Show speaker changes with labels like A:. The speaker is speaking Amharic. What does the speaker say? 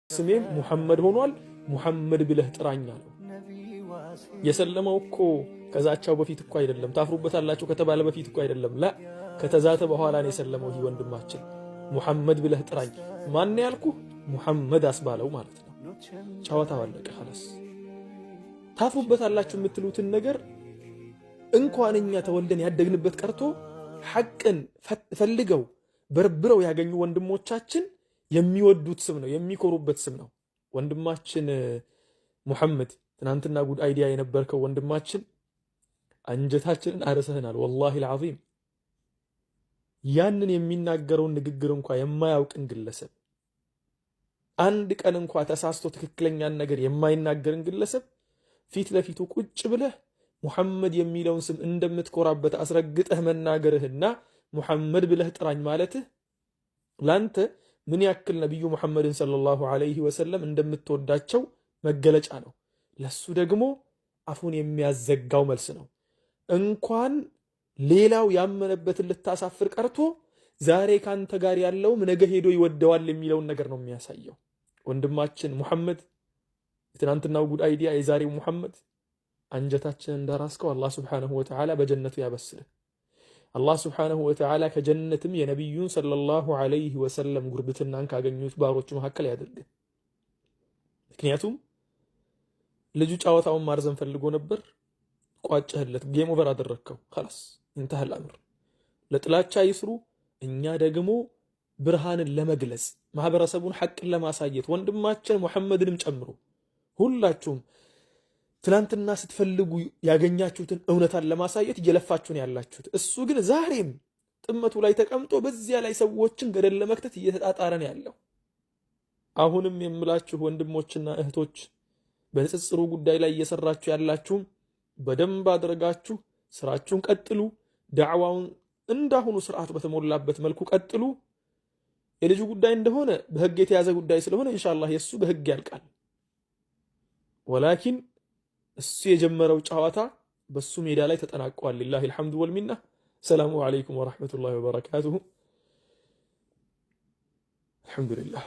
A: ስሜም ሙሐመድ ሆኗል። ሙሐመድ ብለህ ጥራኝ አለው። የሰለመው እኮ ከዛቻው በፊት እኮ አይደለም። ታፍሩበታላችሁ ከተባለ በፊት እኮ አይደለም። لا፣ ከተዛተ በኋላ ነው የሰለመው። ይህ ወንድማችን ሙሐመድ ብለህ ጥራኝ፣ ማን ያልኩህ ሙሐመድ አስባለው ማለት ነው። ጨዋታው አለቀ። خلاص፣ ታፍሩበታላችሁ የምትሉትን ነገር እንኳን እኛ ተወልደን ያደግንበት ቀርቶ ሐቅን ፈልገው በርብረው ያገኙ ወንድሞቻችን የሚወዱት ስም ነው፣ የሚኮሩበት ስም ነው። ወንድማችን ሙሐመድ፣ ትናንትና good idea የነበርከው ወንድማችን፣ አንጀታችንን አርሰህናል። والله العظيم፣ ያንን የሚናገረውን ንግግር እንኳ የማያውቅን ግለሰብ፣ አንድ ቀን እንኳ ተሳስቶ ትክክለኛን ነገር የማይናገርን ግለሰብ ፊት ለፊቱ ቁጭ ብለህ ሙሐመድ የሚለውን ስም እንደምትኮራበት አስረግጠህ መናገርህና ሙሐመድ ብለህ ጥራኝ ማለትህ ላንተ ምን ያክል ነቢዩ ሙሐመድን صلى الله عليه وسلم እንደምትወዳቸው መገለጫ ነው። ለሱ ደግሞ አፉን የሚያዘጋው መልስ ነው። እንኳን ሌላው ያመነበትን ልታሳፍር ቀርቶ ዛሬ ካንተ ጋር ያለውም ነገ ሄዶ ይወደዋል የሚለውን ነገር ነው የሚያሳየው። ወንድማችን ሙሐመድ፣ የትናንትናው good idea፣ የዛሬው ሙሐመድ፣ አንጀታችንን እንዳራስከው አላህ سبحانه وتعالى በጀነቱ ያበስልህ። አላህ سبحانه وتعالى ከጀነትም የነቢዩን صلى الله عليه وسلم ጉርብትናን ካገኙት ባሮቹ መካከል ያድርግህ። ምክንያቱም ልጁ ጨዋታውን ማርዘም ፈልጎ ነበር፣ ቋጨህለት፣ game over አደረግከው። خلاص، انتهى الأمر። ለጥላቻ ይስሩ፣ እኛ ደግሞ ብርሃንን ለመግለጽ፣ ማህበረሰቡን ሐቅን ለማሳየት፣ ወንድማችን ሙሐመድንም ጨምሮ ሁላችሁም ትናንትና ስትፈልጉ ያገኛችሁትን እውነታን ለማሳየት እየለፋችሁ ነው ያላችሁት። እሱ ግን ዛሬም ጥመቱ ላይ ተቀምጦ በዚያ ላይ ሰዎችን ገደል ለመክተት እየተጣጣረ ነው ያለው። አሁንም የምላችሁ ወንድሞችና እህቶች፣ በንጽጽሩ ጉዳይ ላይ እየሰራችሁ ያላችሁም በደንብ አድርጋችሁ ስራችሁን ቀጥሉ። ዳዕዋውን እንዳሁኑ ስርዓት በተሞላበት መልኩ ቀጥሉ። የልጁ ጉዳይ እንደሆነ በህግ የተያዘ ጉዳይ ስለሆነ ኢንሻአላህ የእሱ በህግ ያልቃል። ولكن እሱ የጀመረው ጨዋታ በሱ ሜዳ ላይ ተጠናቋል። لله الحمد والمنة። السلام عليكم ورحمة الله وبركاته። الحمد لله።